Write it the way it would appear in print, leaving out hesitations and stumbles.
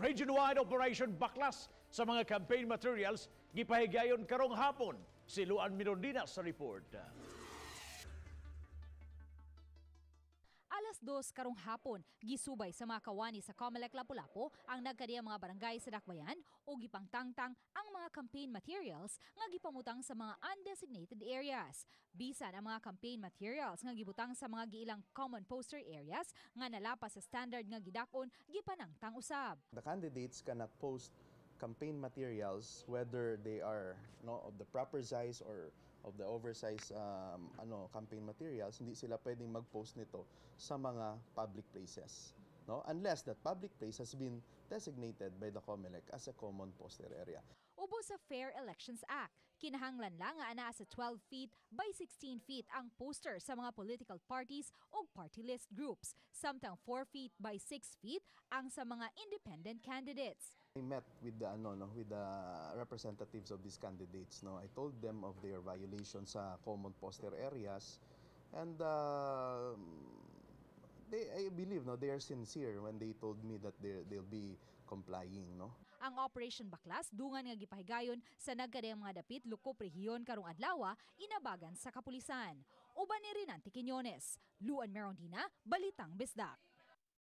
Region-wide Operation Baklas sa mga campaign materials gipahigayon karong hapon. Si Luan Mirondina sa report. Alas 2 karong hapon, gisubay sa mga kawani sa Comelec Lapu-Lapu ang nagkadiyang mga barangay sa Dakbayan o gipangtangtang ang mga campaign materials nga gipamutang sa mga undesignated areas. Bisan ang mga campaign materials nga gibutang sa mga giilang common poster areas nga nalapas sa standard nga gidakon, gipanangtang usab. The candidates cannot post campaign materials, whether they are, no, of the proper size or of the oversized ano, campaign materials. Hindi sila pwedeng mag-post nito sa mga public places, no, unless that public place has been designated by the COMELEC as a common poster area. Ubos sa Fair Elections Act, kinahanglan lang nga anaa sa 12 feet by 16 feet ang poster sa mga political parties o party list groups, samtang 4 feet by 6 feet ang sa mga independent candidates. I met with the ano, no, with the representatives of these candidates, no. I told them of their violations sa common poster areas and they, I believe, no, they are sincere when they told me that they'll be complying, no. Ang Operation Baklas dungan nga gipahigayon sa nagkadiyang mga dapit lukop rehiyon karong adlaw inabagan sa kapulisan. Uban ni Rinanti Quiñones, Luan Merondina, Balitang Bisdak.